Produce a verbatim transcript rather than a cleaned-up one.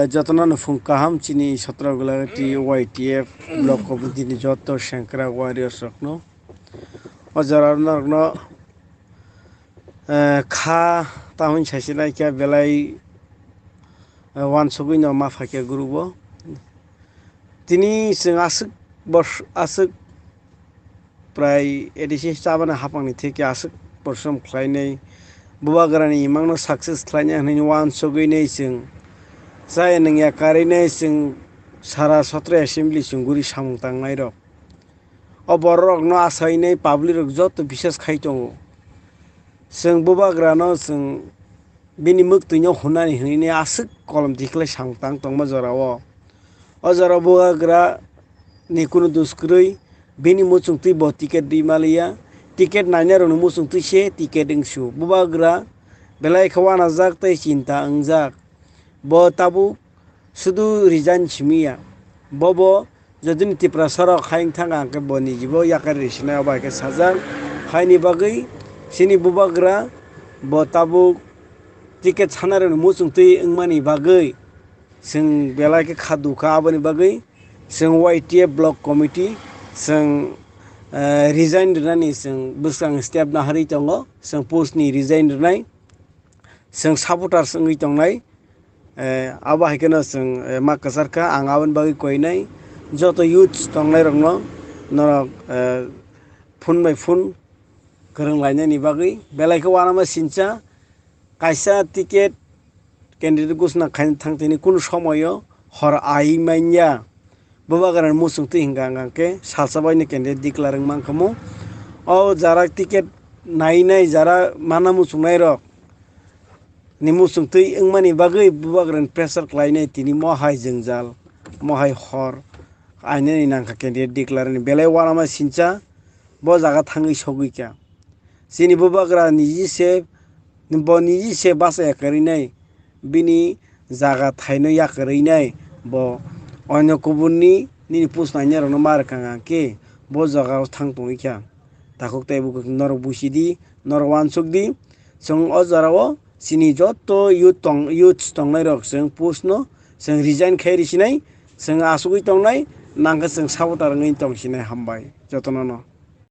Jotono no phung kaham chini Sotragulati Y T F block committee ni joto sengkrak warriors rokno. O jora norokno, eh, kha tamoni sasinai khe belai, eh, wansugwi no ma phaikha group o. Tini chwng aswk bors-, aswk prai A D C chabani hapangni theke aswk porishrom khlainai, bubagrani imangno success khlainai hwnwi wansugwi nai chwng chaya nungya karwi nai chwng sara Sotro assembly chwng guri samung tangnairok. O bororokno achainai public rok joto bisas khai tongo. Chwng bubagrano chwng bini mwktwino hwnani hwnwi aswk kolom tikhlai samung tang tongma jorao. O jorao bubagra ni kunu dos kwrwi, bini muchungtwi bo ticket rwi maliya. Ticket nainai rokni muchungtwi se ticket wngsu. Bubagra belai khe wanajak tei chinta wngjak. Bo tabuk sudu resign simiya. Bobo jodini Tiprasa rok hai wngthang ang khe bo nijibo yakari risinai obo hai khe sajak. Haini bagwi chini bubagra bo tabuk ticket sanai rokni muchungtwi wngmani bagwi chwng belai khe kha dukha. Aboni bagwi chwng Y T F block committee chwng, eh, resign rwnani chwng bwskang step naharwi tongo. Chwng post ni resign rwnai. Chwng supporters wngwi tongnai. Eh, abo hai kheno chwng, eh, ma kwchar kha. Ang aboni bagwi koinai joto youths tongnai rokno norok, eh, phone by phone kwrwng lainani bagwi belai khe uanama sincha kaisa ticket candidate gosna khaina thang tini kunu somoyo hor ai manya. Bubagrani muchungtwi hwnka hwnka khe salsa baino candidate declare wng mankha mo. O jara ticket nainai jara mana muchungnai rok ni muchungtwi wngmani bagwi bubagrani pressure khlainai tini mohai jwngjal, mohai hor ainani nangkha candidate declare ni belai uanama sincha bo jaga thangwi sogwi kha. Chini bubagra niji se, bo niji se bachaya kwrwi nai, bini jaga thaino ya kwrwi nai, bo onyo kubunni nini pusnainai rokno ma rwkha hwnka khe bo jagao thang tongwi kha. Takhuk tei bukhuk norok busi di, norok uansuk di, chwng o jorao chini joto youth tong-, youths tongnai rok chwng post no chwng resign khai risinai, chwng asugwi tongnai, nangkhe chwng supporter wngwi tongsinai. Hambai jotono no.